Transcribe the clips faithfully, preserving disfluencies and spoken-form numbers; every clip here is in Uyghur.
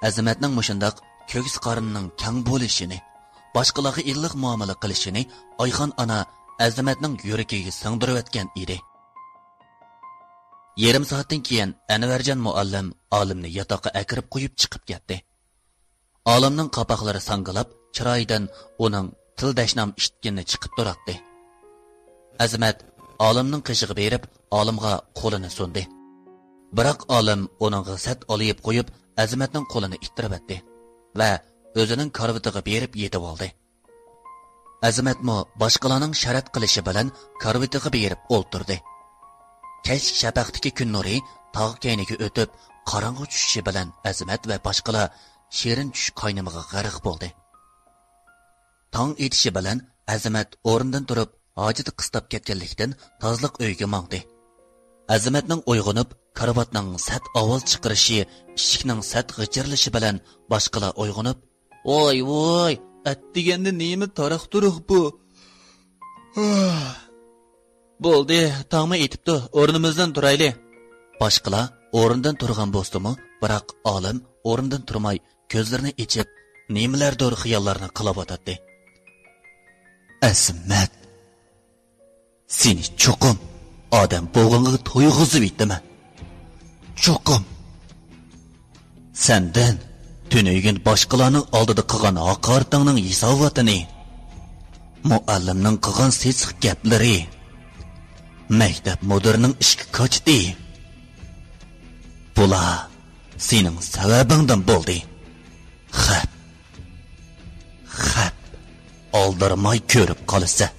ئەزىمەتنىڭ مۇشۇنداق كۆكسى قارنىنىڭ كەڭ بولۇشىنى، باشقىلارغا ئىللىق مۇئامىلە قىلىشىنى ئايخان ئانا ئەزىمەتنىڭ يۈرىكىگە سىڭدۈرۈۋەتكەن ئىدى. يېرىم سائەتتىن كېيىن ئەنۋەرجان مۇئەللىم ئالىمنى ياتاققا ئەكىرىپ قويۇپ چىقىپ كەتتى. ئالىمنىڭ قاپاقلىرى ساڭگىلاپ، چىرايىدىن ئۇنىڭ تىل دەشنام ئىشتىكىنى چىقىپ تۇراتتى. ئەزىمەت ئالىمنىڭ قېشىغا بېرىپ، ئالىمغا قولىنى سۇندى. بىراق ئالىم ئۇنىڭغا سەت ئالىيىپ قويۇپ، ئەزىمەتنىڭ قولىنى ئىتتىرىۋەتتى ۋە ئۆزىنىڭ كارىۋىتىغا بېرىپ يېتىۋالدى. ئەزىمەتمۇ باشقىلارنىڭ شەرەت قىلىشى بىلەن كارىۋىتىغا بېرىپ ئولتۇردى. كەچلىك شەپەقتىكى كۈن نۇرى تاغ كەينىگە ئۆتۈپ، قاراڭغۇ چۈشۈشى بىلەن ئەزىمەت ۋە باشقىلار شېرىن چۈش قاينىمىغا غەرق بولدى. تاڭ ئېتىشى بىلەن ئەزىمەت ئورنىدىن تۇرۇپ، ھاجىتى قىستاپ كەتكەنلىكتىن تازىلىق ئۆيىگە ماڭدى. ئەزىمەتنىڭ ئويغىنىپ، كارىۋاتنىڭ سەت ئاۋاز چىقىرىشى، ئىشىكنىڭ سەت غىچىرلىشى بىلەن باشقىلار ئويغىنىپ، «ۋاي، ۋاي، ئەتىگەندە نېمە تاراق-تۇرۇق بۇ؟» «بولدى، تاڭمۇ ئېتىپتۇ، ئورنىمىزدىن تۇرايلى.» باشقىلار ئورنىدىن تۇرغان بولسىمۇ، بىراق ئالىم ئورنىدىن تۇرماي، كۆزلىرىنى ئېچىپ، نېمىلەردۇر خىياللارنى قىلىۋاتاتتى. «ئەزىمەت، سېنى چوقۇم ئادەم بولغىنىڭغا تويغۇزۇۋېتىمەن. چوقۇم. سەندىن تۈنۈگۈن باشقىلارنىڭ ئالدىدا قىلغان ھاقارىتىڭنىڭ ھېساباتىنى، مۇئەللىمنىڭ قىلغان سېسىق گەپلىرى، مەكتەپ مۇدىرىنىڭ ئىشىككە كاچىتى، بۇلار سېنىڭ سەۋەبىڭدىن بولدى. خەپ، خەپ، ئالدىرىماي كۆرۈپ قالىسەن.»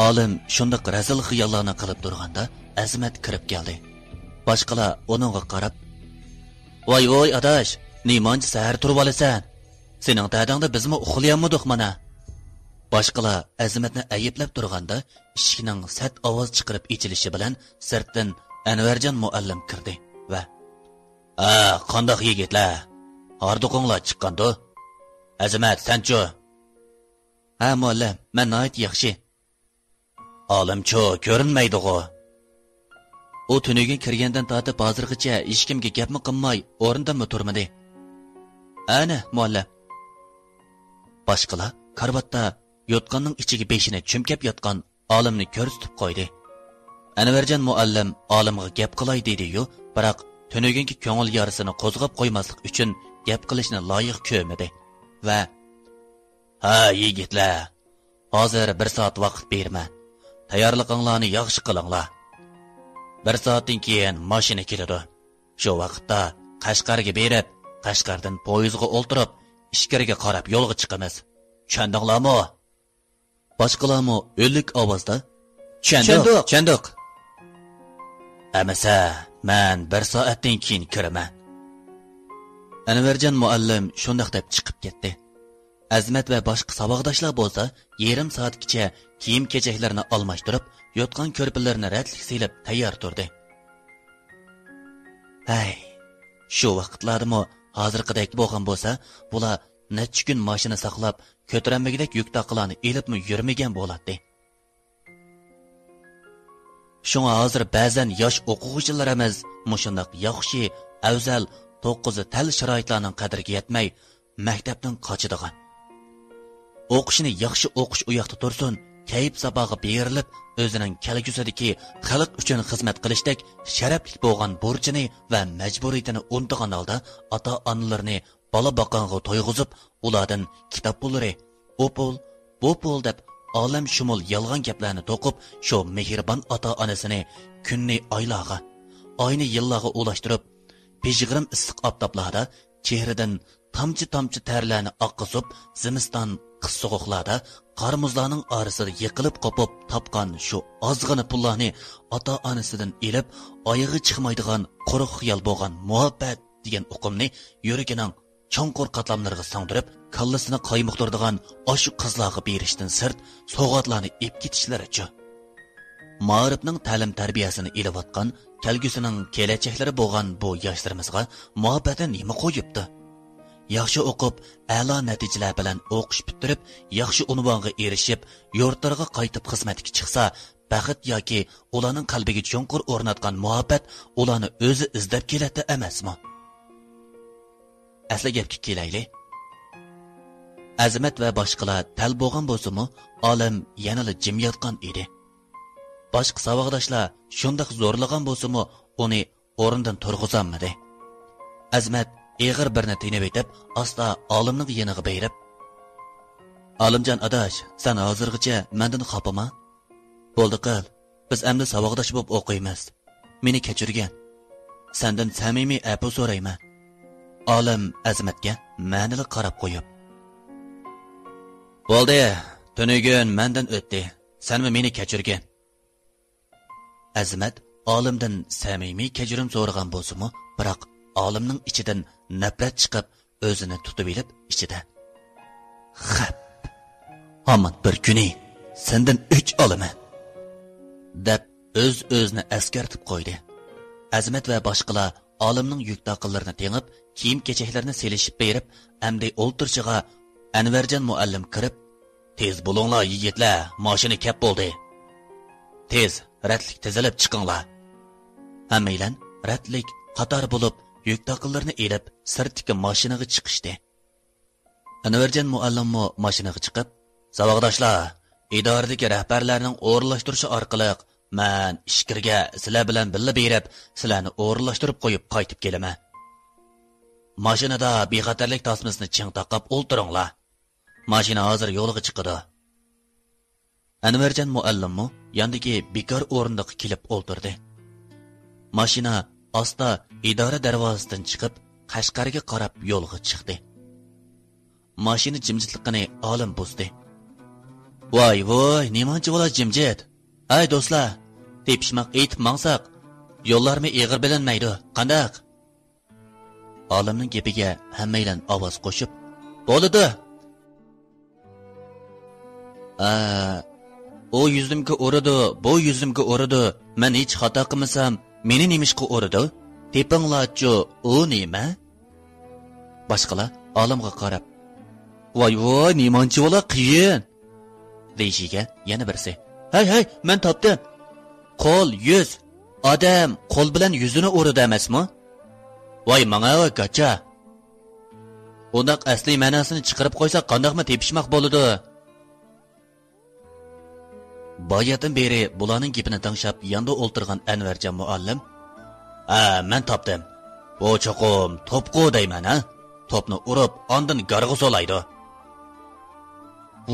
ئالىم شۇنداق رەزىل خىياللارنى قىلىپ تۇرغاندا، ئەزىمەت كىرىپ كەلدى. باشقىلار ئۇنىڭغا قاراپ، «ۋاي، ۋاي، ئاداش، نېمانچە سەھەر تۇرۇۋالىسەن؟ سېنىڭ دەردىڭدە بىزمۇ ئۇخلىيالمىدۇق مانا.» باشقىلار ئەزىمەتنى ئەيىبلەپ تۇرغاندا، ئىشىكنىڭ سەت ئاۋاز چىقىرىپ ئېچىلىشى بىلەن سىرتتىن ئەنۋەرجان مۇئەللىم كىردى ۋە، «ھە، قانداق يىگىتلەر؟ ھاردۇقۇڭلار چىققاندۇ؟ ئەزىمەت، سەنچۇ؟» «ھە، مۇئەللىم، مەن ناھايىتى ياخشى.» «ئالىمچۇ كۆرۈنمەيدىغۇ؟» «ئۇ تۈنۈگۈن كىرگەندىن تارتىپ ھازىرغىچە ھېچكىمگە گەپمۇ قىلماي، ئورنىدىنمۇ تۇرمىدى.» «ئەنە، مۇئەللىم.» باشقىلار كارىۋاتتا يوتقاننىڭ ئىچىگە بېشىنى چۈمكەپ ياتقان ئالىمنى كۆرسىتىپ قويدى. ئەنۋەرجان مۇئەللىم ئالىمغا گەپ قىلاي دېدى-يۇ، بىراق تۈنۈگۈنكى كۆڭۈل يارىسىنى قوزغاپ قويماسلىق ئۈچۈن گەپ قىلىشنى لايىق كۆرمىدى ۋە، «ھە، يىگىتلەر، ھازىر بىر سائەت ۋاقىت بېرىمەن. تەييارلىقىڭلارنى ياخشى قىلىڭلار. بىر سائەتتىن كېيىن ماشىنا كېلىدۇ. شۇ ۋاقىتتا قەشقەرگە بېرىپ، قەشقەردىن پويىزغا ئولتۇرۇپ، ئىچكىرىگە قاراپ يولغا چىقىمىز. چۈشەندىڭلارمۇ؟» باشقىلارمۇ ئۈنلۈك ئاۋازدا، «چۈشەندۇق، چۈشەندۇق.» «ئەمىسە، مەن بىر سائەتتىن كېيىن كىرىمەن.» ئەنۋەرجان مۇئەللىم شۇنداق دەپ چىقىپ كەتتى. ئەزىمەت ۋە باشقا ساۋاقداشلار بولسا يېرىم سائەتكىچە كىيىم-كېچەكلىرىنى ئالماشتۇرۇپ، يوتقان-كۆرپىلىرىنى رەتلىك سېلىپ تەييار تۇردى. ھەي، شۇ ۋاقىتلاردىمۇ ھازىرقىدەك بولغان بولسا، بۇلار نەچچە كۈن ماشىنا ساقلاپ، كۆتۈرەلمىگۈدەك يۈك-تاقلارنى ئېلىپمۇ يۈرمىگەن بولاتتى. شۇڭا ھازىر بەزەن ياش ئوقۇغۇچىلار ئەمەس، مۇشۇنداق ياخشى، ئەۋزەل، توققۇزى تەل شارائىتلارنىڭ قەدرىگە يەتمەي، مەكتەپتىن قاچىدىغان. ئوقۇشىنى ياخشى ئوقۇش ئۇياقتا تۇرسۇن، كەيپ-ساپاغا بېرىلىپ، ئۆزىنىڭ كەلگۈسىدىكى خەلق ئۈچۈن خىزمەت قىلىشتەك شەرەپلىك بولغان بۇرچىنى ۋە مەجبۇرىيىتىنى ئۇنتۇغان ھالدا ئاتا-ئانىلىرىنى بالا باققانغا تويغۇزۇپ، ئۇلاردىن كىتاب پۇللىرى، ئۇ پۇل، بۇ پۇل دەپ ئالەمشۇمۇل يالغان گەپلەرنى توقۇپ، شۇ مېھرىبان ئاتا-ئانىسىنى كۈننى ئايلارغا، ئاينى يىللارغا ئۇلاشتۇرۇپ، پىژغىرىم ئىسسىق ئاپتاپلاردا چېھرىدىن تامچە-تامچە تەرلەرنى ئاققۇزۇپ، زىمىستان قىس سوغۇقلاردا قار-مۇزلارنىڭ ئارىسىدا يىقىلىپ-قوپۇپ تاپقان شۇ ئازغىنە پۇللارنى ئاتا-ئانىسىدىن ئېلىپ، ئايىغى چىقمايدىغان قۇرۇق خىيال بولغان مۇھەببەت دېگەن ئۇقۇمنى يۈرىكىنىڭ چوڭقۇر قاتلاملىرىغا سىڭدۈرۈپ، كاللىسىنى قايمۇقتۇرىدىغان ئاشۇ قىزلارغا بېرىشتىن سىرت، سوۋغاتلارنى ئېلىپ كېتىشلىرىچۇ؟ مائارىپنىڭ تەلىم-تەربىيەسىنى ئېلىۋاتقان، كەلگۈسىنىڭ كېلەچەكلىرى بولغان بۇ ياشلىرىمىزغا مۇھەببەتنى نېمە قويۇپتۇ؟ ياخشى ئوقۇپ، ئەلا نەتىجىلەر بىلەن ئوقۇش پۈتتۈرۈپ، ياخشى ئۇنۋانغا ئېرىشىپ، يۇرتلىرىغا قايتىپ خىزمەتكە چىقسا، بەخت ياكى ئۇلارنىڭ قەلبىگە چوڭقۇر ئورناتقان مۇھەببەت ئۇلارنى ئۆزى ئىزدەپ كېلەتتى ئەمەسمۇ؟ ئەسلى گەپكە كېلەيلى. ئەزىمەت ۋە باشقىلار تەل بولغان بولسىمۇ، ئالىم يەنىلا جىم ياتقان ئىدى. باشقا ساۋاقداشلار شۇنداق زورلىغان بولسىمۇ، ئۇنى ئورنىدىن تۇرغۇزالمىدى. ئەزىمەت ئېغىر بىرنى تىنىۋېتىپ، ئاستا ئالىمنىڭ يېنىغا بېرىپ، «ئالىمجان ئاداش، سەن ھازىرغىچە مەندىن خاپىما؟ بولدى قىل، بىز ئەمدى ساۋاقداش بولۇپ ئوقۇيمىز. مېنى كەچۈرگىن. سەندىن سەمىمىي ئەپۇ سورايمەن.» ئالىم ئەزىمەتكە مەنىلىك قاراپ قويۇپ، «بولدى، تۈنۈگۈن مەندىن ئۆتتى. سەنمۇ مېنى كەچۈرگىن.» ئەزىمەت ئالىمدىن سەمىمىي كەچۈرۈم سورىغان بولسىمۇ، بىراق ئالىمنىڭ ئىچىدىن نەپرەت چىقىپ، ئۆزىنى تۇتۇۋېلىپ ئىچىدە، «خەپ، ھامان بىر كۈنى سەندىن ئۆچ ئالىمەن» دەپ، ئۆز-ئۆزىنى ئەسكەرتىپ قويدى. ئەزىمەت ۋە باشقىلار ئالىمنىڭ يۈك تاقىلىرىنى تېڭىپ، كىيىم-كېچەكلىرىنى سېلىشىپ بېرىپ، ئەمدى ئولتۇرۇشىغا ئەنۋەرجان مۇئەللىم كىرىپ، «تېز بولۇڭلار، يىگىتلەر، ماشىنا كەپ بولدى. تېز، رەتلىك تىزىلىپ چىقىڭلار.» ھەممەيلەن رەتلىك، قاتار بولۇپ، يۈك تاقىلىرىنى ئېلىپ، سىرتتىكى ماشىنىغا چىقىشتى. ئەنۋەرجان مۇئەللىممۇ ماشىنىغا چىقىپ، «ساۋاقداشلار، ئىدارىدىكى رەھبەرلەرنىڭ ئورۇنلاشتۇرۇشى ئارقىلىق مەن ئىچكىرىگە سىلەر بىلەن بىللە بېرىپ، سىلەرنى ئورۇنلاشتۇرۇپ قويۇپ قايتىپ كېلىمەن. ماشىنىدا بىخەتەرلىك تاسمىسىنى چىڭ تاقاپ ئولتۇرۇڭلار. ماشىنا ھازىر يولغا چىقىدۇ.» ئەنۋەرجان مۇئەللىممۇ ياندىكى بىكار ئورۇندۇققا كېلىپ ئولتۇردى. ماشىنا ئاستا ئىدارە دەرۋازىسىدىن چىقىپ، قەشقەرگە قاراپ يولغا چىقتى. ماشىنا جىمجىتلىقىنى ئالىم بۇزدى. «ۋاي، ۋاي، نېمانچە بولا جىمجىت؟ ھەي، دوستلار، تېپىشماق ئېيتىپ ماڭساق، يوللارمۇ ئېغىر بىلىنمەيدۇ، قانداق؟» ئالىمنىڭ گېپىگە ھەممەيلەن ئاۋاز قوشۇپ، «بولىدۇ.» «ئا، ئۇ يۈزۈمگە ئۇرىدۇ، بۇ يۈزۈمگە ئۇرىدۇ، مەن ھېچ خاتا قىلمىسام، مېنى نېمىشقا ئۇرىدۇ؟ تېپىڭلارچۇ، ئۇ نېمە؟» باشقىلار ئالىمغا قاراپ، «ۋاي، ۋاي، نېمانچە بولا قىيىن!» دېيىشىگە يەنە بىرسى، «ھەي، ھەي، مەن تاپتىم! قول، يۈز، ئادەم قول بىلەن يۈزىنى ئۇرىدۇ ئەمەسمۇ؟ ۋاي ماڭا، ۋاي گاچا! ئۇنداق ئەسلىي مەناسىنى چىقىرىپ قويسا قانداقمۇ تېپىشماق بولىدۇ؟» باياتىن بېرى بۇلارنىڭ گېپىنى تىڭشاپ ياندا ئولتۇرغان ئەنۋەرجان مۇئەللىم، «ھە، مەن تاپتىم. بۇ چوقۇم توپقۇ دەيمەن، ھە؟ توپنى ئۇرۇپ، ئاندىن گارغا سولايدۇ.»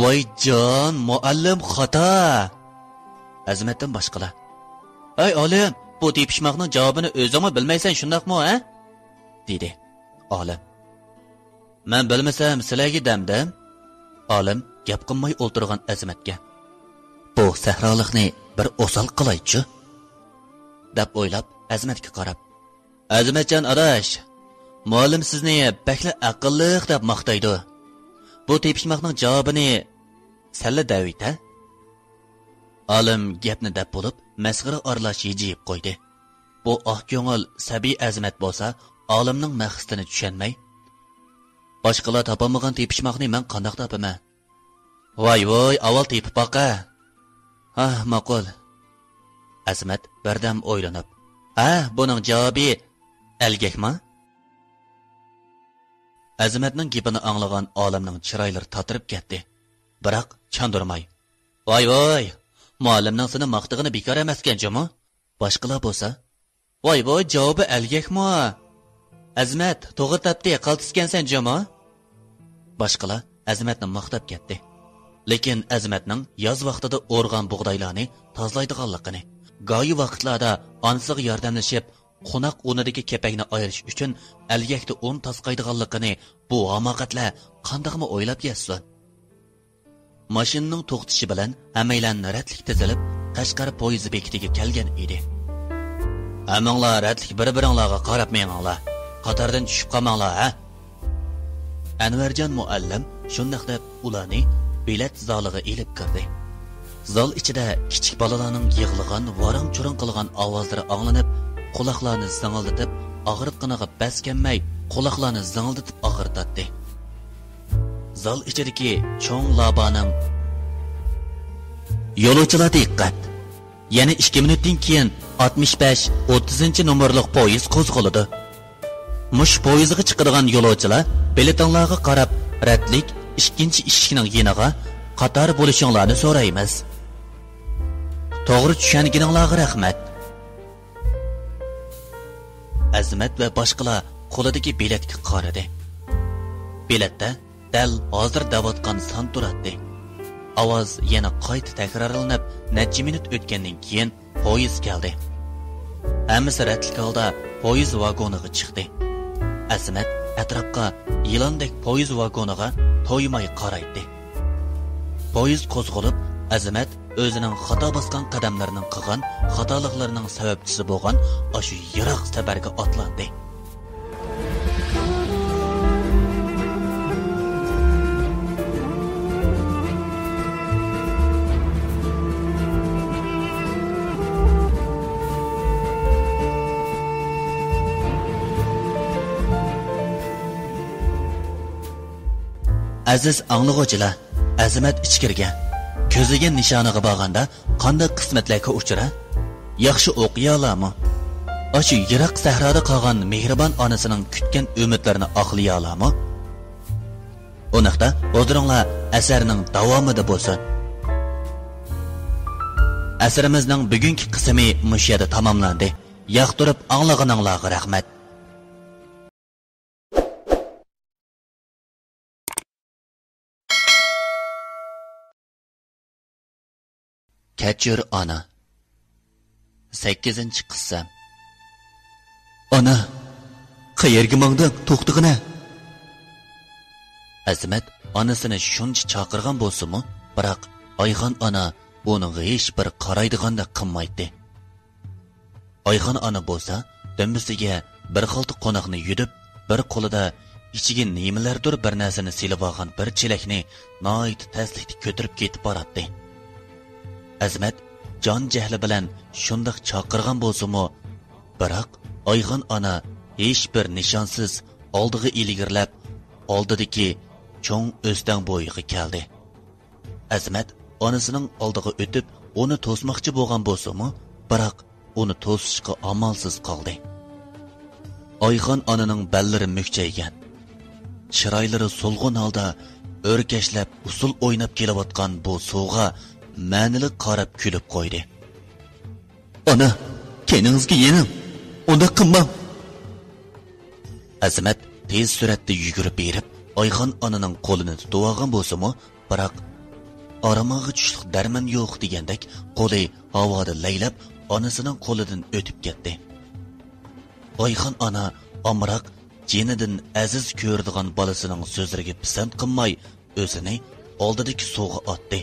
«ۋاي جان، مۇئەللىم خاتا!» ئەزىمەتتىن باشقىلار، «ھەي ئالىم، بۇ تېپىشماقنىڭ جاۋابىنى ئۆزۈڭمۇ بىلمەيسەن، شۇنداقمۇ، ھە؟» دېدى. ئالىم، «مەن بىلمىسەم، سىلەرگە دەمدىم.» ئالىم گەپ قىلماي ئولتۇرغان ئەزىمەتكە، «بۇ سەھرالىقنى بىر ئوسال قىلايچۇ» دەپ ئويلاپ، ئەزىمەتكە قاراپ، «ئەزىمەتجان ئاداش، مۇئەللىم سىزنى بەكلا ئەقىللىق دەپ ماختايدۇ. بۇ تېپىشماقنىڭ جاۋابىنى سەنلا دەۋېيت، ھە؟» ئالىم گەپنى دەپ بولۇپ، مەسخىرە ئارىلاش ھىجىيىپ قويدى. بۇ ئاق كۆڭۈل سەبىي ئەزىمەت بولسا، ئالىمنىڭ مەقسىتىنى چۈشەنمەي، «باشقىلار تاپالمىغان تېپىشماقنى مەن قانداق تاپىمەن؟ ۋاي، ۋاي، ئاۋۋال تېپىپ باقە.» «ھا، ماقۇل.» ئەزىمەت بىردەم ئويلىنىپ، «ھە، بۇنىڭ جاۋابى ئەلگەكما؟» ئەزىمەتنىڭ گېپىنى ئاڭلىغان ئالىمنىڭ چىرايلىرى تاتىرىپ كەتتى. بىراق چاندۇرماي، «ۋاي، ۋاي، مۇئەللىمنىڭ سېنى ماختىغىنى بىكار ئەمەسكەن جۇمۇ.» باشقىلار بولسا، «ۋاي، ۋاي، جاۋابى ئەلگەكمۇ؟ ئەزىمەت، توغرا تاپتى، قالتىسكەنسەن جۇمۇ.» باشقىلار ئەزىمەتنى ماختاپ كەتتى. لېكىن ئەزىمەتنىڭ ياز ۋاقتىدا ئورغان بۇغدايلارنى تازىلايدىغانلىقىنى، گاھى ۋاقىتلاردا ئانىسىغا ياردەملىشىپ، قوناق ئۇنىدىكى كېپەكنى ئايرىش ئۈچۈن ئەلگەكتە ئۇن تاسقايدىغانلىقىنى بۇ ھاماقەتلەر قانداقمۇ ئويلاپ يەتسۇن؟ ماشىنىنىڭ توختىشى بىلەن ھەممەيلەن رەتلىك تىزىلىپ، قەشقەر پويىزى بېكىتىگە كەلگەن ئىدى. «ھەممىڭلار رەتلىك بىر-بىرىڭلارغا قاراپ مېڭىڭلار. قاتاردىن چۈشۈپ قالماڭلار، ھە!» ئەنۋەرجان مۇئەللىم شۇنداق دەپ ئۇلارنى بېلەت زالىغا ئېلىپ كىردى. زال ئىچىدە كىچىك بالىلارنىڭ يىغلىغان، ۋاراڭ-چۇرۇڭ قىلغان ئاۋازلىرى ئاڭلىنىپ، قۇلاقلارنى زىڭىلدىتىپ، ئاغرىتقىنىغا بەس كەلمەي، قۇلاقلارنى زىڭىلدىتىپ ئاغرىتاتتى. زال ئىچىدىكى چوڭ لابانىڭ، «يولۇچىلار دىققەت! يەنە ئىككى مىنۇتتىن كېيىن ئاتمىش بەش ئوتتۇزىنچى نومۇرلۇق پويىز قوزغىلىدۇ.» مۇشۇ پويىزغا چىقىدىغان يولۇچىلار بېلىتىڭلارغا قاراپ رەتلىك ئىككىنچى ئىشىكنىڭ يېنىغا قاتار بولۇشۇڭلارنى سورايمىز. توغرا چۈشەنگىنىڭلارغا رەھمەت. ئەزىمەت ۋە باشقىلار قولىدىكى بېلەتكە قارىدى. بېلەتتە دەل ھازىر دەۋاتقان سان تۇراتتى. ئاۋاز يەنە قايتا تەكرارلىنىپ، نەچچە مىنۇت ئۆتكەندىن كېيىن پويىز كەلدى. ھەممىسى رەتلىك ھالدا پويىز ۋاگونىغا چىقتى. ئەزىمەت ئەتراپقا يىلاندەك پويىز ۋاگونىغا تويماي قارايتتى. پويىز قوزغىلىپ، ئەزىمەت ئۆزىنىڭ خاتا باسقان قەدەملىرىنىڭ قىلغان خاتالىقلىرىنىڭ سەۋەبچىسى بولغان ئاشۇ يىراق سەپەرگە ئاتلاندى. ئەزىز ئاڭلىغۇچىلار، ئەزىمەت ئىچكىرىگە، كۆزلىگەن نىشانىغا بارغاندا قانداق قىسمەتلەرگە ئۇچرار؟ ياخشى ئوقۇيالارمۇ؟ ئاشۇ يىراق سەھرادا قالغان مېھرىبان ئانىسىنىڭ كۈتكەن ئۈمىدلىرىنى ئاقلىيالارمۇ؟ ئۇنداقتا ھۇزۇرۇڭلار ئەسەرنىڭ داۋامىدا بولسۇن. ئەسىرىمىزنىڭ بۈگۈنكى قىسمى مۇشۇ يەردە تاماملاندى. ياقتۇرۇپ ئاڭلىغىنىڭلارغا رەھمەت. كەچۈر ئانا. سەككىزىنچى قىسسە. ئانا، قەيەرگە ماڭدىڭ؟ توختىغىنە. ئەزىمەت ئانىسىنى شۇنچە چاقىرغان بولسىمۇ، بىراق ئايخان ئانا ئۇنىڭغا ھېچبىر قارايدىغاندەك قىلمايتتى. ئايخان ئانا بولسا دۈمبىسىگە بىر خالتا قوناقنى يۈدۈپ، بىر قولىدا ئىچىگە نېمىلەردۇر بىر نەرسىنى سېلىۋالغان بىر چېلەكنى ناھايىتى تەسلىكتە كۆتۈرۈپ كېتىپ باراتتى. ئەزىمەت جان جەھلى بىلەن شۇنداق چاقىرغان بولسىمۇ، بىراق ئايخان ئانا ھېچبىر نىشانسىز ئالدىغا ئىلگىرىلەپ، ئالدىدىكى چوڭ ئۆستەڭ بويىغا كەلدى. ئەزىمەت ئانىسىنىڭ ئالدىغا ئۆتۈپ، ئۇنى توسماقچى بولغان بولسىمۇ، بىراق ئۇنى توسۇشقا ئامالسىز قالدى. ئايخان ئانىنىڭ بەللىرى مۈكچەيگەن، چىرايلىرى سولغۇن ھالدا ئۆركەشلەپ ئۇسسۇل ئويناپ كېلىۋاتقان بۇ سوغا مەنىلىك قاراپ كۈلۈپ قويدى. ئانا، كەينىڭىزگە يېنىڭ، ئۇنداق قىلماڭ. ئەزىمەت تېز سۈرئەتتە يۈگۈرۈپ بېرىپ، ئايخان ئانىنىڭ قولىنى تۇتۇۋالغان بولسىمۇ، بىراق ئارمانغا چۈشلۈك دەرمان يوق دېگەندەك قولى ھاۋادا لەيلەپ، ئانىسىنىڭ قولىدىن ئۆتۈپ كەتتى. ئايخان ئانا ئامراق، جېنىدىن ئەزىز كۆرىدىغان بالىسىنىڭ سۆزلىرىگە پىسەنت قىلماي، ئۆزىنى ئالدىدىكى سۇغا ئاتتى.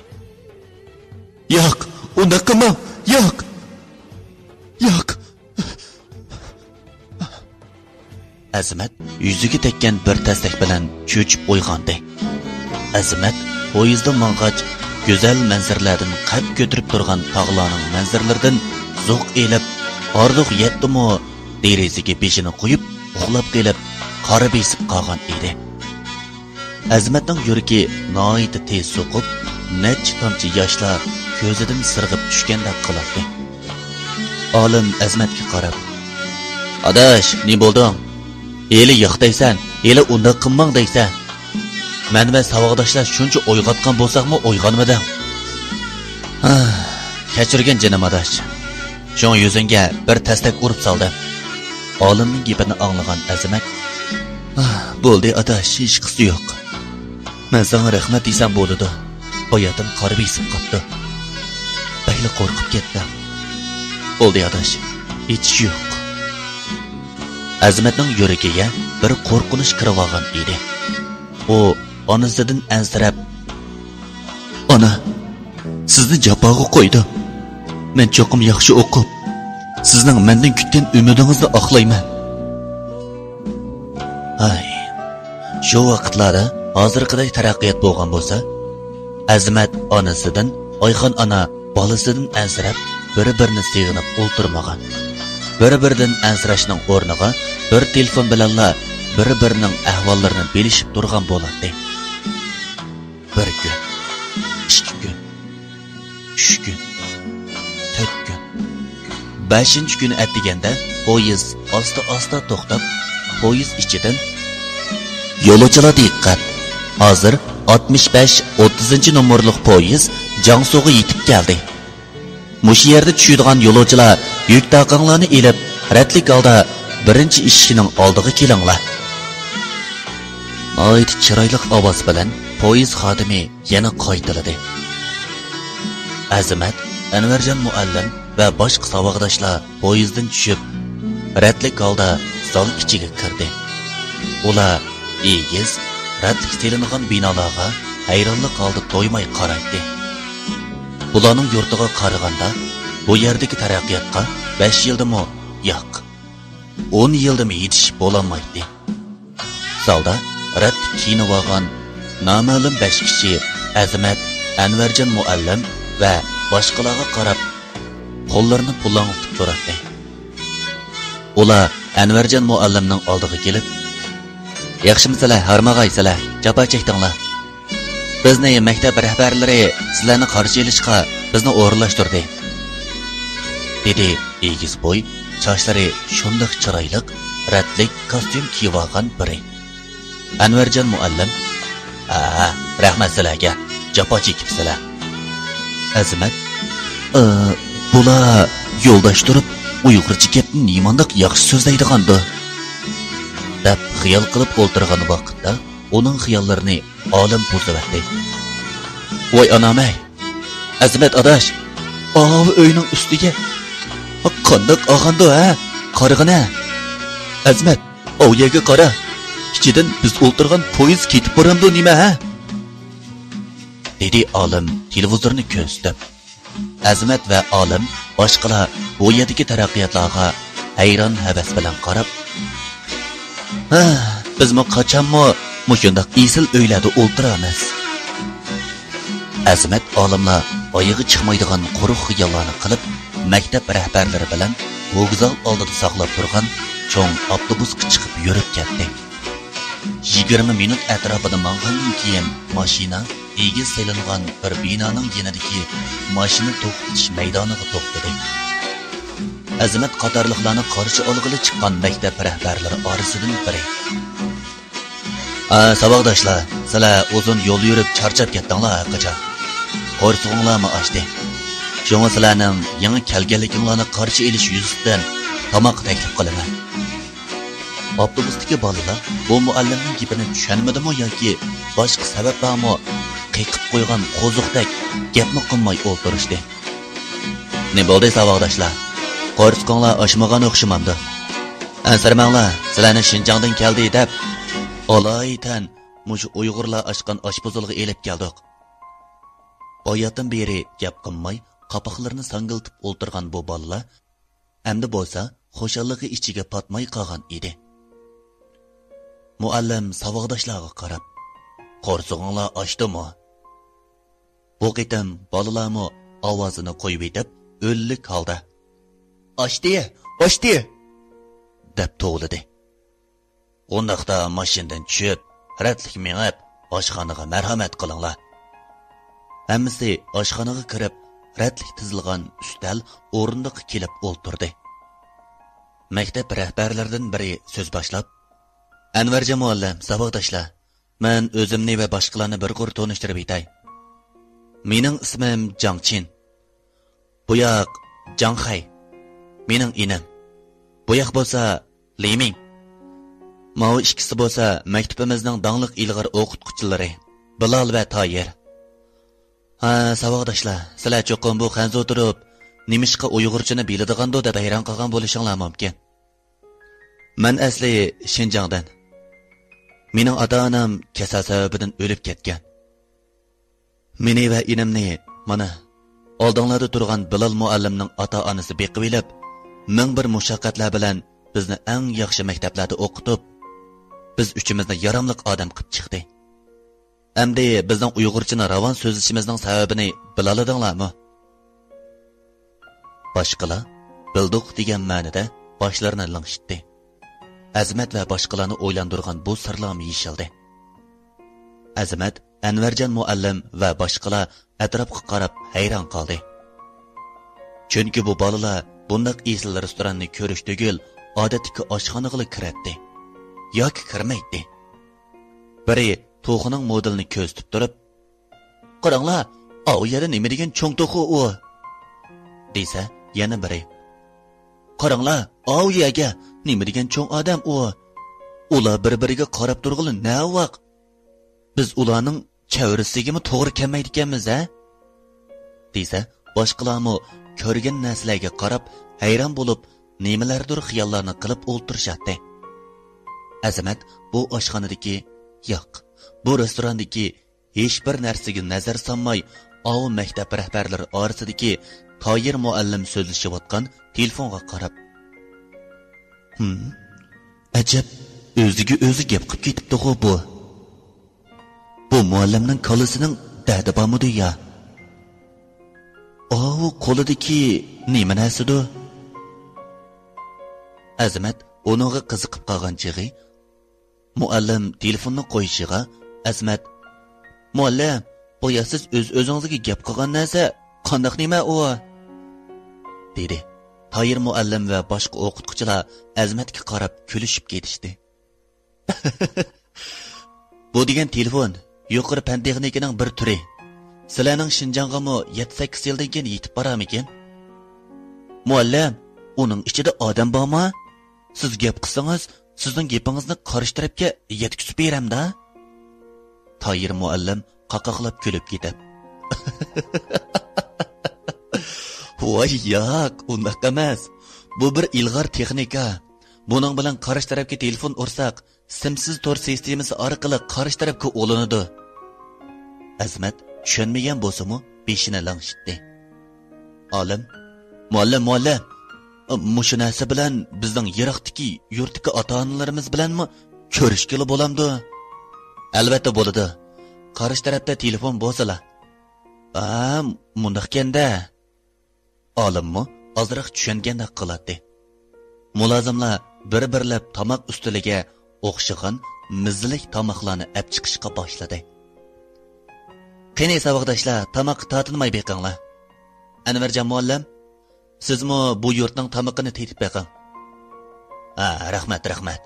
ياق، ئۇنداق قىلماڭ، ياق! ياق! ئەزىمەت يۈزىگە تەگكەن بىر تەستەك بىلەن چۆچۈپ ئويغاندى. ئەزىمەت پويىزدا ماڭغاچ، گۈزەل مەنزىرىلەردىن قەد كۆتۈرۈپ تۇرغان تاغلارنىڭ مەنزىرىلىرىدىن زوق ئېلىپ، ئارىلىق يەتتىمۇ، دېرىزىگە بېشىنى قويۇپ، ئۇخلاپ قېلىپ، قارا بېسىپ قالغان ئىدى. ئەزىمەتنىڭ يۈرىكى ناھايىتى تېز سوقۇپ، نەچچە تامچە ياشلار كۆزىدىن سىرغىپ چۈشكەندەك قىلاتتى. ئالىم ئەزىمەتكە قاراپ، ئاداش، نېمە بولدۇڭ؟ ھېلى ياق دەيسەن، ھېلى ئۇنداق قىلماڭ دەيسەن. مەن ۋە ساۋاقداشلار شۇنچە ئويغاتقان بولساقمۇ ئويغانمىدىڭ. ھا، كەچۈرگىن جېنىم ئاداش. شۇڭا يۈزۈڭگە بىر تەستەك ئۇرۇپ سالدىم. ئالىمنىڭ گېپىنى ئاڭلىغان ئەزىمەت، ھا، بولدى ئاداش، ھېچقىسى يوق. مەن ساڭا رەھمەت دېسەم بولىدۇ. باياتىن قارا بېسىپ قاپتۇ. بەكلا قورقۇپ كەتتىم. بولدى ئاداش، ھېچ ئىش يوق. ئەزىمەتنىڭ يۈرىكىگە بىر قورقۇنچ كىرىۋالغان ئىدى. ئۇ ئانىسىدىن ئەنسىرەپ، ئانا، سىزنى جاپاغا قويدۇم. مەن چوقۇم ياخشى ئوقۇپ، سىزنىڭ مەندىن كۈتكەن ئۈمىدىڭىزنى ئاقلايمەن. ھاي، شۇ ۋاقىتلاردا ھازىرقىدەك تەرەققىيات بولغان بولسا، ئەزىمەت ئانىسىدىن، ئايخان ئانا بالىسىدىن ئەنسىرەپ، بىر-بىرىنى سېغىنىپ ئولتۇرمىغان. بىر-بىرىدىن ئەنسىرەشنىڭ ئورنىغا بىر تېلېفون بىلەنلا بىر-بىرىنىڭ ئەھۋاللىرىنى بىلىشىپ تۇرغان بولاتتى. بىر كۈن، ئىككى كۈن، ئۈچ كۈن، تۆت كۈن. بەشىنچى كۈنى ئەتىگەندە پويىز ئاستا-ئاستا توختاپ، پويىز ئىچىدىن: يولۇچىلار دىققەت! ھازىر ئاتمىش بەش ئوتتۇزىنچى نومۇرلۇق پويىز جياڭسۇغا يېتىپ كەلدى. مۇشۇ يەردە چۈشىدىغان يولۇچىلار يۈك تاقىڭلارنى ئېلىپ، رەتلىك ھالدا بىرىنچى ئىشىكنىڭ ئالدىغا كېلىڭلار. ناھايىتى چىرايلىق ئاۋاز بىلەن پويىز خادىمى يەنە قايتىلىدى. ئەزىمەت، ئەنۋەرجان مۇئەللىم ۋە باشقا ساۋاقداشلار پويىزدىن چۈشۈپ، رەتلىك ھالدا زال ئىچىگە كىردى. ئۇلار ئېگىز، رەتلىك سېلىنغان بىنالارغا ھەيرانلىق ھالدا تويماي قارايتتى. بۇلارنىڭ يۇرتىغا قارىغاندا، بۇ يەردىكى تەرەققىياتقا بەش يىلدىمۇ ياق، ئون يىلدىمۇ يېتىشىپ بولالمايتتى. زالدا رەتلىك كىيىنىۋالغان نامەلۇم بەش كىشى ئەزىمەت، ئەنۋەرجان مۇئەللىم ۋە باشقىلارغا قاراپ، قوللىرىنى پۇلاڭلىتىپ تۇراتتى. ئۇلار ئەنۋەرجان مۇئەللىمنىڭ ئالدىغا كېلىپ، «ياخشىمۇسىلەر، ھارمىغايسىلەر، جاپا چەكتىڭلار. بىزنى مەكتەپ رەھبەرلىرى سىلەرنى قارشى ئېلىشقا بىزنى ئورۇنلاشتۇردى» دېدى ئېگىز بوي، چاچلىرى شۇنداق چىرايلىق، رەتلىك كاستيۇم كىيىۋالغان بىرى. ئەنۋەرجان مۇئەللىم: «ھە، رەھمەت سىلەرگە، جاپا چېكىپسىلەر.» ئەزىمەت: «ئى، بۇلار يولداش تۇرۇپ ئۇيغۇرچە گەپنى نېمانداق ياخشى سۆزلەيدىغاندۇ؟» دەپ خىيال قىلىپ ئولتۇرغان ۋاقىتتا، ئۇنىڭ خىياللىرىنى ئالىم بۇزۇۋەتتى. «ۋاي ئانام-ئەي! ئەزىمەت ئاداش! ئاۋۇ ئۆينىڭ ئۈستىگە قانداق ئالغاندۇ، ھە؟ قارىغىنە! ئەزىمەت، ئاۋۇ يەرگە قارا! ئىچىدىن بىز ئولتۇرغان پويىز كېتىپ بارامدۇ نېمە، ھە؟» دېدى ئالىم تېلېۋىزورنى كۆرسىتىپ. ئەزىمەت ۋە ئالىم، باشقىلار بۇ يەردىكى تەرەققىياتلارغا ھەيران-ھەۋەس بىلەن قاراپ، «ھە، بىزمۇ قاچانمۇ مۇشۇنداق ئېسىل ئۆيلەردە ئولتۇرارمىز.» ئەزىمەت ئالىملار ئايىغى چىقمايدىغان قۇرۇق خىياللارنى قىلىپ، مەكتەپ رەھبەرلىرى بىلەن ۋوگزال ئالدىدا ساقلاپ تۇرغان چوڭ ئاپتوبۇسقا چىقىپ يۈرۈپ كەتتى. يىگىرمە مىنۇت ئەتراپىدا ماڭغاندىن كېيىن، ماشىنا ئېگىز سېلىنغان بىر بىنانىڭ يېنىدىكى ماشىنا توختىتىش مەيدانىغا توختىدى. ئەزىمەت قاتارلىقلارنى قارشى ئالغىلى چىققان مەكتەپ رەھبەرلىرى ئارىسىدىن بىرى: «ئا، ساۋاقداشلار، سىلەر ئۇزۇن يول يۈرۈپ چارچاپ كەتتىڭلار ھەرقاچان. قورسىقىڭلارمۇ ئاچتى. شۇڭا سىلەرنىڭ يېڭى كەلگەنلىكىڭلارنى قارشى ئېلىش يۈزىسىدىن تاماق تەكلىپ قىلىمەن.» ئاپتوبۇستىكى بالىلار بۇ مۇئەللىمنىڭ گېپىنى چۈشەنمىدىمۇ ياكى باشقا سەۋەب بارمۇ، قېقىپ قويغان قوزۇقتەك گەپمۇ قىلماي ئولتۇرۇشتى. «نېمە بولدى، ساۋاقداشلار؟ قورسىقىڭلار ئاچمىغان ئوخشىمامدۇ؟ ئەنسىرىمەڭلار، سىلەرنى شىنجاڭدىن كەلدى دەپ، ئالايىتەن مۇشۇ ئۇيغۇرلار ئاچقان ئاشپۇزۇلغا ئېلىپ كەلدۇق.» باياتىن بېرى گەپ قىلماي، قاپاقلىرىنى ساڭگىلىتىپ ئولتۇرغان بۇ بالىلار ئەمدى بولسا خۇشاللىقى ئىچىگە پاتماي قالغان ئىدى. مۇئەللىم ساۋاقداشلارغا قاراپ: «قورسىقىڭلار ئاچتىمۇ؟» بۇ قېتىم بالىلارمۇ ئاۋازىنى قويۇۋېتىپ، ئۈنلۈك ھالدا: «ئاچتى! ئاچتى!» دەپ توۋلىدى. «ئۇنداقتا ماشىنىدىن چۈشۈپ، رەتلىك مېڭىپ، ئاشخانىغا مەرھەمەت قىلىڭلار.» ھەممىسى ئاشخانىغا كىرىپ، رەتلىك تىزىلغان ئۈستەل، ئورۇندۇققا كېلىپ ئولتۇردى. مەكتەپ رەھبەرلىرىدىن بىرى سۆز باشلاپ: «ئەنۋەرجان مۇئەللىم، ساۋاقداشلار، مەن ئۆزۈمنى ۋە باشقىلارنى بىر قۇر تونۇشتۇرۇپ ئېيتاي. مېنىڭ ئىسمىم جاڭ چىن. بۇ ياق جاڭ خەي، مېنىڭ ئىنىم. بۇ ياق بولسا لى مىڭ. ماۋۇ ئىككىسى بولسا مەكتىپىمىزنىڭ داڭلىق ئىلغار ئوقۇتقۇچىلىرى، بىلال ۋە تايىر. ھە، ساۋاقداشلار، سىلەر چوقۇم بۇ خەنزۇ تۇرۇپ نېمىشقا ئۇيغۇرچىنى بىلىدىغاندۇ دەپ ھەيران قالغان بولۇشۇڭلار مۇمكىن. مەن ئەسلى شىنجاڭدىن. مېنىڭ ئاتا-ئانام كېسەل سەۋەبىدىن ئۆلۈپ كەتكەن. مېنى ۋە ئىنىمنى مانا ئالدىڭلاردا تۇرغان بىلال مۇئەللىمنىڭ ئاتا-ئانىسى بېقىۋېلىپ، مىڭ بىر مۇشەققەتلەر بىلەن بىزنى ئەڭ ياخشى مەكتەپلەردە ئوقۇتۇپ، بىز ئۈچىمىزنى ياراملىق ئادەم قىلىپ چىقتى. ئەمدى بىزنىڭ ئۇيغۇرچىنى راۋان سۆزلىشىمىزنىڭ سەۋەبىنى بىلالىدىڭلارمۇ؟» باشقىلار بىلدۇق دېگەن مەنىدە باشلىرىنى لىڭشىتتى. ئەزىمەت ۋە باشقىلارنى ئويلاندۇرغان بۇ سىرلارمۇ يېشىلدى. ئەزىمەت ئەنۋەرجان مۇئەللىم ۋە باشقىلار ئەتراپقا قاراپ ھەيران قالدى. چۈنكى بۇ بالىلار بۇنداق ئېسىل رېستوراننى كۆرۈش تۈگۈل، ئادەتتىكى ئاشخانىغىلا كىرەتتى. ياكى كىرمەيتتى. بىرى توخۇنىڭ مودېلىنى كۆرسىتىپ تۇرۇپ، «قاراڭلار، ئاۋۇ يەردە نېمە دېگەن چوڭ توخۇ ئۇ!» دېسە، يەنە بىرى، «قاراڭلار، ئاۋۇ يەرگە نېمە دېگەن چوڭ ئادەم ئۇ! ئۇلار بىر-بىرىگە قاراپ تۇرغىلى نەۋاق! بىز ئۇلارنىڭ چەۋرىسىگىمۇ توغرا كەلمەيدىكەنمىز ھە؟» دېسە، باشقىلارمۇ كۆرگەن نەرسىلەرگە قاراپ ھەيران بولۇپ، نېمىلەردۇر خىياللارنى قىلىپ ئولتۇرۇشاتتى. ئەزىمەت بۇ ئاشخانىدىكى، ياق، بۇ رېستوراندىكى ھېچبىر نەرسىگە نەزەر سالماي، ئاۋۇ مەكتەپ رەھبەرلىرى ئارىسىدىكى تايىر مۇئەللىم سۆزلىشىۋاتقان تېلېفونغا قاراپ، «ھىم، ئەجەب، ئۆزىگە ئۆزى گەپ قىلىپ كېتىپتىغۇ بۇ. بۇ مۇئەللىمنىڭ كاللىسىنىڭ دەردى بارمىدۇ يا؟ ئاۋۇ قولىدىكى نېمە نەرسىدۇ؟» ئەزىمەت ئۇنىڭغا قىزىقىپ قالغان چېغى، مۇئەللىم تېلېفوننى قويۇشىغا، ئەزىمەت، «مۇئەللىم، بايا سىز ئۆز-ئۆزىڭىزگە گەپ قىلغان نەرسە قانداق نېمە ئۇ؟» دېدى. تايىر مۇئەللىم ۋە باشقا ئوقۇتقۇچىلار ئەزىمەتكە قاراپ كۈلۈشۈپ كېتىشتى. بۇ دېگەن تېلېفون، يۇقىرى پەن تېخنىكىنىڭ بىر تۈرى. سىلەرنىڭ شىنجاڭغىمۇ يەتتە-سەككىز يىلدىن كېيىن يېتىپ بارارمىكىن؟ مۇئەللىم، ئۇنىڭ ئىچىدە ئادەم بارمۇ؟ سىز گەپ قىلسىڭىز، سىزنىڭ گېپىڭىزنى قارشى تەرەپكە يەتكۈزۈپ بېرەمدە. تايىر مۇئەللىم قاقاقلاپ كۈلۈپ كېتىپ، ۋاي ياق، ئۇنداق ئەمەس. بۇ بىر ئىلغار تېخنىكا. بۇنىڭ بىلەن قارشى تەرەپكە تېلېفون ئۇرساق، سىمسىز تور سىستېمىسى ئارقىلىق قارشى تەرەپكە ئۇلىنىدۇ. ئەزىمەت چۈشەنمىگەن بولسىمۇ، بېشىنى لىڭشىتتى. ئالىم، مۇئەللىم، مۇئەللىم، مۇشۇ نەرسە بىلەن بىزنىڭ يىراقتىكى يۇرتتىكى ئاتا-ئانىلىرىمىز بىلەنمۇ كۆرۈشكىلى بولامدۇ؟ ئەلۋەتتە بولىدۇ. قارشى تەرەپتە تېلېفون بولسىلا. ھا، مۇنداقكەن-دە. ئالىممۇ ئازراق چۈشەنگەندەك قىلاتتى. مۇلازىملار بىر-بىرلەپ تاماق ئۈستىلىگە ئوخشىغان مىززىلىك تاماقلارنى ئەپ چىقىشقا باشلىدى. قېنى، ساۋاقداشلار، تاماققا تارتىنماي بېقىڭلار. ئەنۋەرجان مۇئەللىم، سىزمۇ بۇ يۇرتنىڭ تامىقىنى تېتىپ بېقىڭ. ھە، رەھمەت، رەھمەت.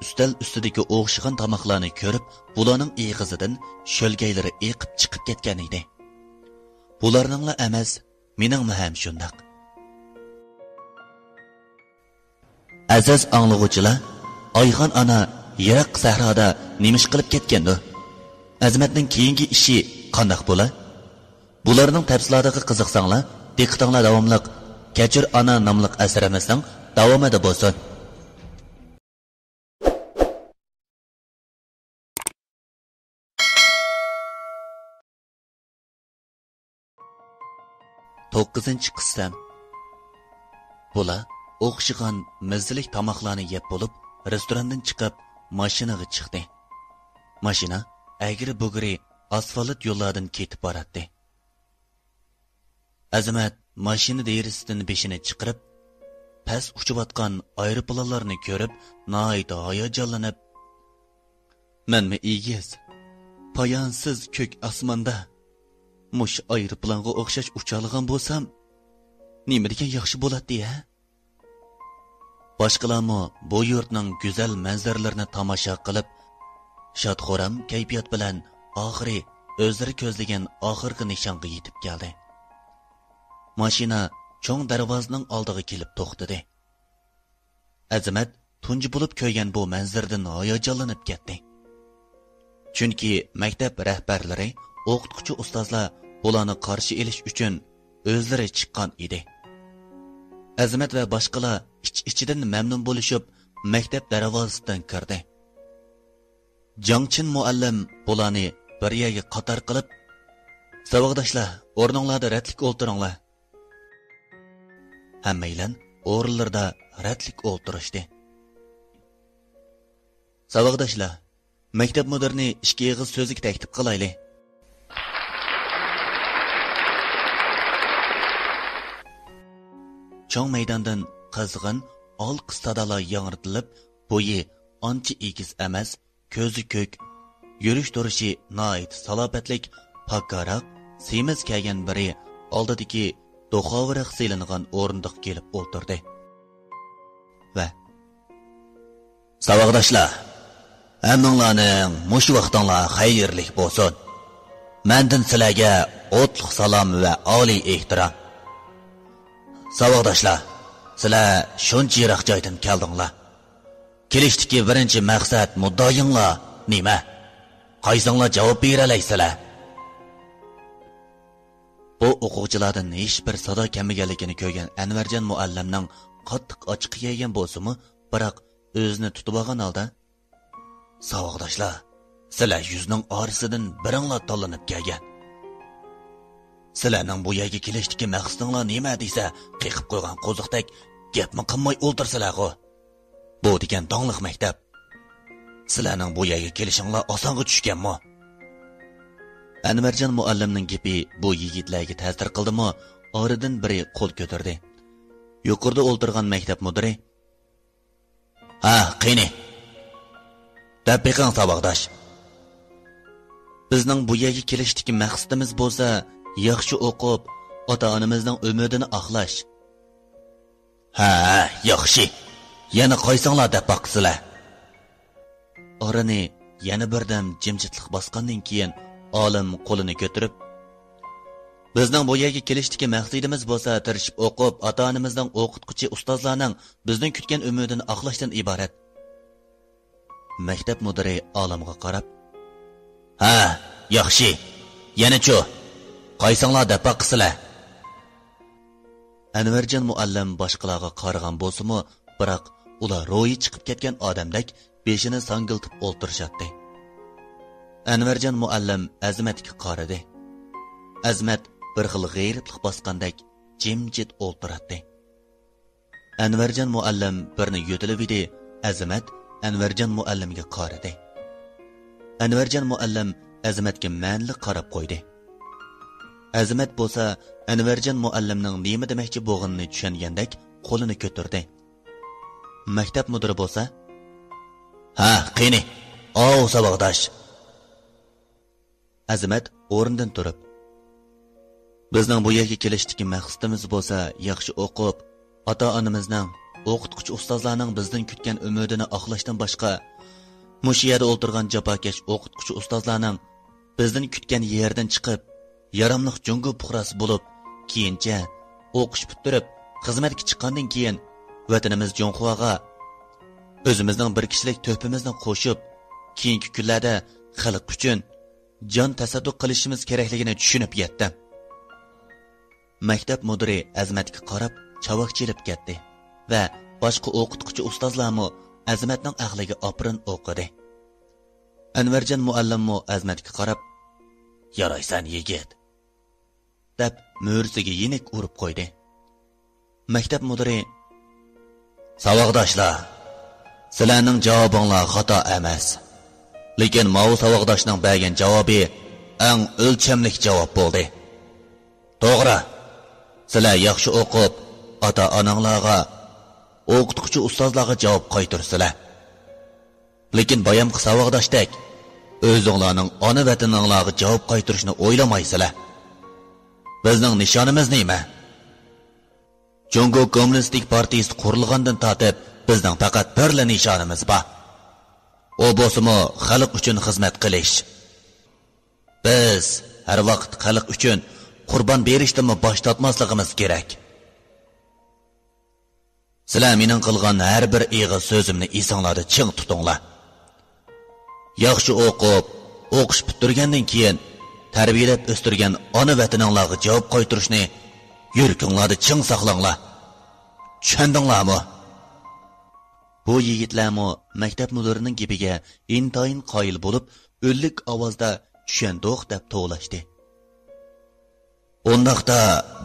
ئۈستەل ئۈستىدىكى ئوخشىغان تاماقلارنى كۆرۈپ، بۇلارنىڭ ئېغىزىدىن شۆلگەيلىرى ئېقىپ چىقىپ كەتكەن ئىدى. بۇلارنىڭلا ئەمەس، مېنىڭمۇ ھەم شۇنداق. ئەزىز ئاڭلىغۇچىلار، ئايخان ئانا يىراق سەھرادا نېمە ئىش قىلىپ كەتكەندۇ؟ ئەزىمەتنىڭ كېيىنكى ئىشى قانداق بولا؟ بۇلارنىڭ تەپسىلاتىغا قىزىقساڭلار، دىققىتىڭلار داۋاملىق كەچۈر ئانا ناملىق ئەسىرىمىزنىڭ داۋامىدا بولسۇن. توققۇزىنچى قىسىم. بۇلار ئوخشىغان مەززىلىك تاماقلارنى يەپ بولۇپ، رېستوراندىن چىقىپ، ماشىنىغا چىقتى. ماشىنا ئەگرى-بۈگرى ئاسفالت يوللاردىن كېتىپ باراتتى. ئەزىمەت ماشىنا دېرىزىسىدىن بېشىنى چىقىرىپ، پەس ئۇچۇۋاتقان ئايروپىلانلارنى كۆرۈپ، ناھايىتى ھاياجانلىنىپ، مەنمۇ ئېگىز، پايانسىز كۆك ئاسماندا مۇشۇ ئايروپىلانغا ئوخشاش ئۇچالىغان بولسام، نېمە دېگەن ياخشى بولاتتى ھە؟ باشقىلارمۇ بۇ يۇرتنىڭ گۈزەل مەنزىرىلىرىنى تاماشا قىلىپ، شاد-خۇرام كەيپىيات بىلەن ئاخىرى ئۆزلىرى كۆزلىگەن ئاخىرقى نىشانغا يېتىپ كەلدى. ماشىنا چوڭ دەرۋازىنىڭ ئالدىغا كېلىپ توختىدى. ئەزىمەت تۇنجى بولۇپ كۆرگەن بۇ مەنزىرىدىن ھاياجانلىنىپ كەتتى. چۈنكى مەكتەپ رەھبەرلىرى، ئوقۇتقۇچى ئۇستازلار بۇلارنى قارشى ئېلىش ئۈچۈن ئۆزلىرى چىققان ئىدى. ئەزىمەت ۋە باشقىلار ئىچ-ئىچىدىن مەمنۇن بولۇشۇپ، مەكتەپ دەرۋازىسىدىن كىردى. جاڭچىن مۇئەللىم بۇلارنى بىر يەرگە قاتار قىلىپ، ساۋاقداشلار، ئورنۇڭلاردا رەتلىك ئولتۇرۇڭلار. ھەممەيلەن ئورۇنلىرىدا رەتلىك ئولتۇرۇشتى. ساۋاقداشلار، مەكتەپ مۇدىرىنى ئىككى ئېغىز سۆزلۈك تەكلىپ قىلايلى. چوڭ مەيداندىن قىزغىن ئالقىش سادالار ياڭرىتىلىپ، بويى ئانچە ئېگىز ئەمەس، كۆزى كۆك، يۈرۈش تۇرۇشى ناھايىتى سالاپەتلىك، پاكارراق، سېمىز كىيگەن بىرى ئالدىدىكى دوخاۋىراق سېلىنغان ئورۇندۇققا كېلىپ ئولتۇردى. ۋە ساۋاقداشلار، ھەممىڭلارنىڭ مۇشۇ ۋاقتىڭلار خەيرلىك بولسۇن. مەندىن سىلەرگە ئوتلۇق سالام ۋە ئالىي ئېھتىرام. ساۋاقداشلار، سىلەر شۇنچە يىراق جايدىن كەلدىڭلار. كېلىشتىكى بىرىنچى مەقسەت مۇددىئايىڭلار نېمە؟ قايسىڭلار جاۋاب بېرەلەيسىلەر؟ بۇ ئوقۇغۇچىلاردىن ھېچبىر سادا كەلمىگەنلىكىنى كۆرگەن ئەنۋەرجان مۇئەللىمنىڭ قاتتىق ئاچچىقى كەلگەن بولسىمۇ، بىراق ئۆزىنى تۇتۇۋالغان ھالدا، ساۋاقداشلار، سىلەر يۈزنىڭ ئارىسىدىن بىرىڭلار تاللىنىپ كەلگەن. سىلەرنىڭ بۇ يەرگە كېلىشتىكى مەقسىتىڭلار نېمە دېسە، قېقىپ قويغان قوزۇقتەك گەپمۇ قىلماي ئولتۇرىسىلەرغۇ. بۇ دېگەن داڭلىق مەكتەپ. سىلەرنىڭ بۇ يەرگە كېلىشىڭلار ئاسانغا چۈشكەنمۇ؟ ئەنۋەرجان مۇئەللىمنىڭ گېپى بۇ يىگىتلەرگە تەسىر قىلدىمۇ، ئارىدىن بىرى قول كۆتۈردى. يۇقىرىدا ئولتۇرغان مەكتەپ مۇدىرى، ھە، قېنى، دەپ بېقىڭ، ساۋاقداش. بىزنىڭ بۇ يەرگە كېلىشتىكى مەقسىتىمىز بولسا، ياخشى ئوقۇپ، ئاتا-ئانىمىزنىڭ ئۈمىدىنى ئاقلاش. ھە، ياخشى. يەنە قايسىڭلار دەپ باقىسىلەر؟ ئارىنى يەنە بىردەم جىمجىتلىق باسقاندىن كېيىن، ئالىم قولىنى كۆتۈرۈپ، بىزنىڭ بۇ يەرگە كېلىشتىكى مەقسىتىمىز بولسا، تىرىشىپ ئوقۇپ، ئاتا-ئانىمىزنىڭ، ئوقۇتقۇچى، ئۇستازلارنىڭ بىزدىن كۈتكەن ئۈمىدىنى ئاقلاشتىن ئىبارەت. مەكتەپ مۇدىرى ئالىمغا قاراپ، ھە، ياخشى. يەنىچۇ؟ قايسىڭلار دەپ باققىسىلە؟ ئەنۋەرجان مۇئەللىم باشقىلارغا قارىغان بولسىمۇ، بىراق ئۇلار روھى چىقىپ كەتكەن ئادەمدەك بېشىنى ساڭگىلتىپ ئولتۇرۇشاتتى. ئەنۋەرجان مۇئەللىم ئەزىمەتكە قارىدى. ئەزىمەت بىر خىل غېرىبلىق باسقاندەك جىمجىت ئولتۇراتتى. ئەنۋەرجان مۇئەللىم بىرنى يۆتىلىۋىدى، ئەزىمەت ئەنۋەرجان مۇئەللىمگە قارىدى. ئەنۋەرجان مۇئەللىم ئەزىمەتكە مەنىلىك قاراپ قويدى. ئەزىمەت بولسا ئەنۋەرجان مۇئەللىمنىڭ نېمە دېمەكچى بولغىنىنى چۈشەنگەندەك قولىنى كۆتۈردى. مەكتەپ مۇدىرى بولسا، ھە، قېنى، ئاۋۇ ساۋاقداش. ئەزىمەت ئورنىدىن تۇرۇپ، بىزنىڭ بۇ يەرگە كېلىشتىكى مەقسىتىمىز بولسا ياخشى ئوقۇپ، ئاتا-ئانىمىزنىڭ، ئوقۇتقۇچى ئۇستازلارنىڭ بىزدىن كۈتكەن ئۈمىدىنى ئاقلاشتىن باشقا، مۇشۇ يەردە ئولتۇرغان جاپاكەش ئوقۇتقۇچى ئۇستازلارنىڭ بىزدىن كۈتكەن يېرىدىن چىقىپ، ياراملىق جۇڭگو پۇقراسى بولۇپ، كېيىنچە ئوقۇش پۈتتۈرۈپ، خىزمەتكە چىققاندىن كېيىن، ۋەتىنىمىز جۇڭخۇاغا ئۆزىمىزنىڭ بىر كىشىلىك تۆھپىمىزنى قوشۇپ، كېيىنكى كۈنلەردە خەلق ئۈچۈن جان تەسەددۇق قىلىشىمىز كېرەكلىكىنى چۈشىنىپ يەتتىم. مەكتەپ مۇدىرى ئەزىمەتكە قاراپ چاۋاك چېلىپ كەتتى ۋە باشقا ئوقۇتقۇچى ئۇستازلارمۇ ئەزىمەتنىڭ ئەقلىگە ئاپىرىن ئوقۇدى. ئەنۋەرجان مۇئەللىممۇ ئەزىمەتكە قاراپ، يارايسەن يىگىت، دەپ مۈرىسىگە يېنىك ئۇرۇپ قويدى. مەكتەپ مۇدىرى، ساۋاقداشلار، سىلەرنىڭ جاۋابىڭلار خاتا ئەمەس. لېكىن ماۋۇ ساۋاقداشنىڭ بەرگەن جاۋابى ئەڭ ئۆلچەملىك جاۋاب بولدى. توغرا، سىلەر ياخشى ئوقۇپ، ئاتا-ئاناڭلارغا، ئوقۇتقۇچى ئۇستازلارغا جاۋاب قايتۇرىسىلەر. لېكىن بايامقى ساۋاقداشتەك، ئۆزۈڭلارنىڭ ئانا ۋەتىنىڭلارغا جاۋاب قايتۇرۇشنى ئويلىمايسىلەر. بىزنىڭ نىشانىمىز نېمە؟ جۇڭگو كوممۇنىستىك پارتىيىسى قۇرۇلغاندىن تارتىپ، بىزنىڭ پەقەت بىرلا نىشانىمىز بار. ئۇ بولسىمۇ خەلق ئۈچۈن خىزمەت قىلىش. بىز ھەر ۋاقىت خەلق ئۈچۈن قۇربان بېرىشتىنمۇ باش تارتماسلىقىمىز كېرەك. سىلەر مېنىڭ قىلغان ھەر بىر ئېغىز سۆزۈمنى ئېسىڭلاردا چىڭ تۇتۇڭلار. ياخشى ئوقۇپ، ئوقۇش پۈتتۈرگەندىن كېيىن، تەربىيەلەپ ئۆستۈرگەن ئانا ۋەتىنىڭلارغا جاۋاب قايتۇرۇشنى يۈرىكىڭلاردا چىڭ ساقلاڭلار. چۈشەندىڭلارمۇ؟ بۇ يىگىتلەرمۇ مەكتەپ مۇدىرىنىڭ گېپىگە ئىنتايىن قايىل بولۇپ، ئۈنلۈك ئاۋازدا چۈشەندۇق دەپ توۋلاشتى. ئۇنداقتا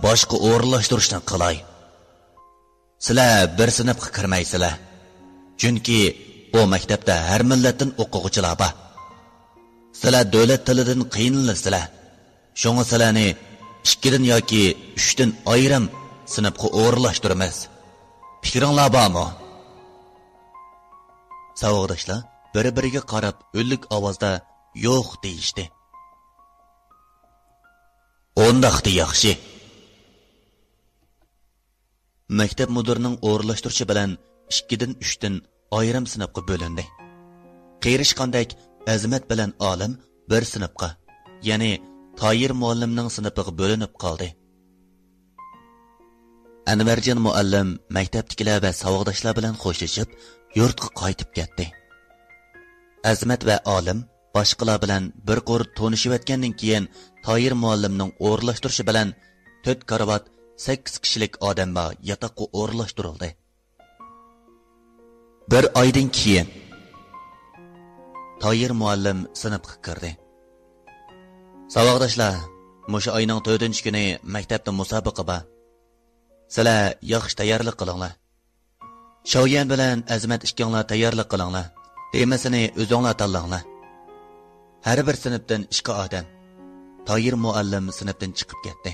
باشقا ئورۇنلاشتۇرۇشنى قىلاي. سىلەر بىر سىنىپقا كىرمەيسىلەر. چۈنكى بۇ مەكتەپتە ھەر مىللەتتىن ئوقۇغۇچىلار بار. سىلەر دۆلەت تىلىدىن قىينىلىسىلەر. شۇڭا سىلەرنى ئىككىدىن ياكى ئۈچتىن ئايرىم سىنىپقا ئورۇنلاشتۇرىمىز. پىكرىڭلار بارمۇ؟ ساۋاقداشلار بىر-بىرىگە قاراپ ئۈنلۈك ئاۋازدا يوق دېيىشتى. ئۇنداقتا ياخشى. مەكتەپ مۇدىرىنىڭ ئورۇنلاشتۇرۇشى بىلەن ئىككىدىن ئۈچتىن ئايرىم سىنىپقا بۆلۈندى. قېرىشقاندەك ئەزىمەت بىلەن ئالىم بىر سىنىپقا، يەنى تايىر مۇئەللىمنىڭ سىنىپىغا بۆلۈنۈپ قالدى. ئەنۋەرجان مۇئەللىم مەكتەپتىكىلەر ۋە ساۋاقداشلار بىلەن خوشلىشىپ، يۇرتقا قايتىپ كەتتى. ئەزىمەت ۋە ئالىم باشقىلار بىلەن بىر قۇر تونۇشۇۋەتكەندىن كېيىن، تايىر مۇئەللىمنىڭ ئورۇنلاشتۇرۇشى بىلەن تۆت كارىۋات، سەككىز كىشىلىك ئادەم بار ياتاققا ئورۇنلاشتۇرۇلدى. بىر ئايدىن كېيىن، تايىر مۇئەللىم سىنىپقا كىردى. ساۋاقداشلار، مۇشۇ ئاينىڭ تۆتىنچى كۈنى مەكتەپتە مۇسابىقە بار. سىلەر ياخشى تەييارلىق قىلىڭلار. شاۋيەن بىلەن ئەزىمەت ئىككىڭلار تەييارلىق قىلىڭلار. تېمىسىنى ئۆزۈڭلار تاللاڭلار. ھەر بىر سىنىپتىن ئىككى ئادەم. تايىر مۇئەللىم سىنىپتىن چىقىپ كەتتى.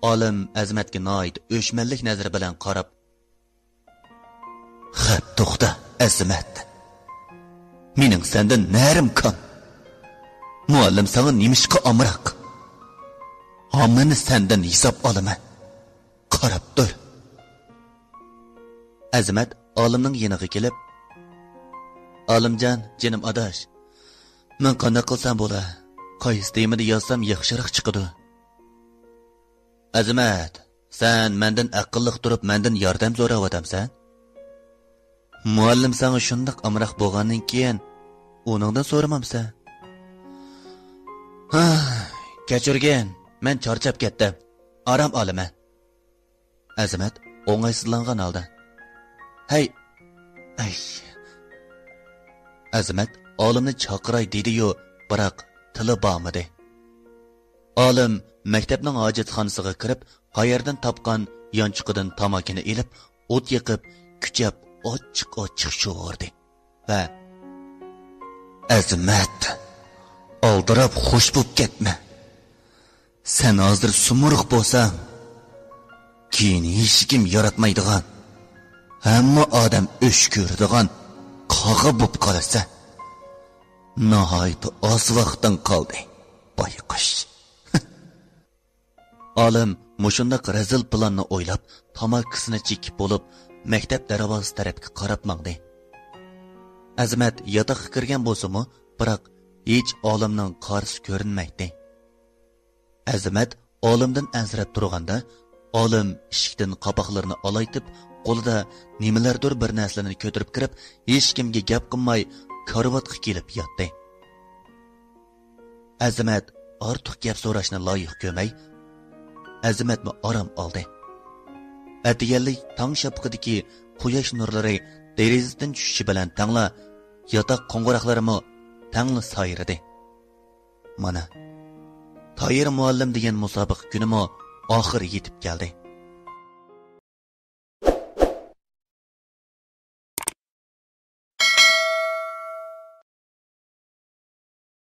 ئالىم ئەزىمەتكە ناھايىتى ئۆچمەنلىك نەزىرى بىلەن قاراپ، خەپ، توختا، ئەزىمەت. مېنىڭ سەندىن نەرىم كام. مۇئەللىم ساڭا نېمىشقا ئامراق؟ ھاممىنى سەندىن ھېساب ئالىمەن. قاراپ تۇر. ئەزىمەت ئالىمنىڭ يېنىغا كېلىپ، ئالىمجان، جېنىم ئاداش، مەن قانداق قىلسام بولا؟ قايسى تېمىدا يازسام ياخشىراق چىقىدۇ؟ ئەزىمەت، سەن مەندىن ئەقىللىق تۇرۇپ مەندىن ياردەم سوراۋاتامسەن؟ مۇئەللىم ساڭا شۇنداق ئامراق بولغاندىن كېيىن ئۇنىڭدىن سورىمامسەن؟ ھا، كەچۈرگىن، مەن چارچاپ كەتتىم. ئارام ئالىمەن. ئەزىمەت ئوڭايسىزلانغان ھالدا، ھەي، ئەي. ئەزىمەت ئالىمنى چاقىراي دېدىيۇ، بىراق تىلى بارمىدى. ئالىم مەكتەپنىڭ ھاجەتخانىسىغا كىرىپ، قەيەردىن تاپقان يانچۇقىدىن تاماكىنى ئېلىپ، ئوت يېقىپ، كۈچەپ ئاچچىق-ئاچچىق شورىدى ۋە، ئەزىمەت، ئالدىراپ خوش بوپ كەتمە. سەن ھازىر سۇمۇرغ بولساڭ، كېيىن ھېچكىم ياراتمايدىغان، ھەممە ئادەم ئۆچ كۆرىدىغان قاغا بوپ قالىسەن. ناھايىتى ئاز ۋاقتىڭ قالدى، بايقۇش. ئالىم مۇشۇنداق رەزىل پىلاننى ئويلاپ، تاماكىسىنى چېكىپ بولۇپ، مەكتەپ دەرۋازىسى تەرەپكە قاراپ ماڭدى. ئەزىمەت ياتاققا كىرگەن بولسىمۇ، بىراق ھېچ ئالىمنىڭ قارىسى كۆرۈنمەيتتى. ئەزىمەت ئالىمدىن ئەنسىرەپ تۇرغاندا، ئالىم ئىشىكتىن قاپاقلىرىنى ئالايتىپ، قولىدا نېمىلەردۇر بىر نەرسىلەرنى كۆتۈرۈپ كىرىپ، ھېچكىمگە گەپ قىلماي، كارىۋاتقا كېلىپ ياتتى. ئەزىمەت ئارتۇق گەپ سوراشنى لايىق كۆرمەي، ئەزىمەتمۇ ئارام ئالدى. ئەتىگەنلىك تاڭ شەپىقىدىكى قۇياش نۇرلىرى دېرىزىدىن چۈشۈشى بىلەن تەڭلا، ياتاق قوڭغۇراقلىرىمۇ تەڭلا سايرىدى. مانا، تايىر مۇئەللىم دېگەن مۇسابىقە كۈنىمۇ ئاخىرى يېتىپ كەلدى.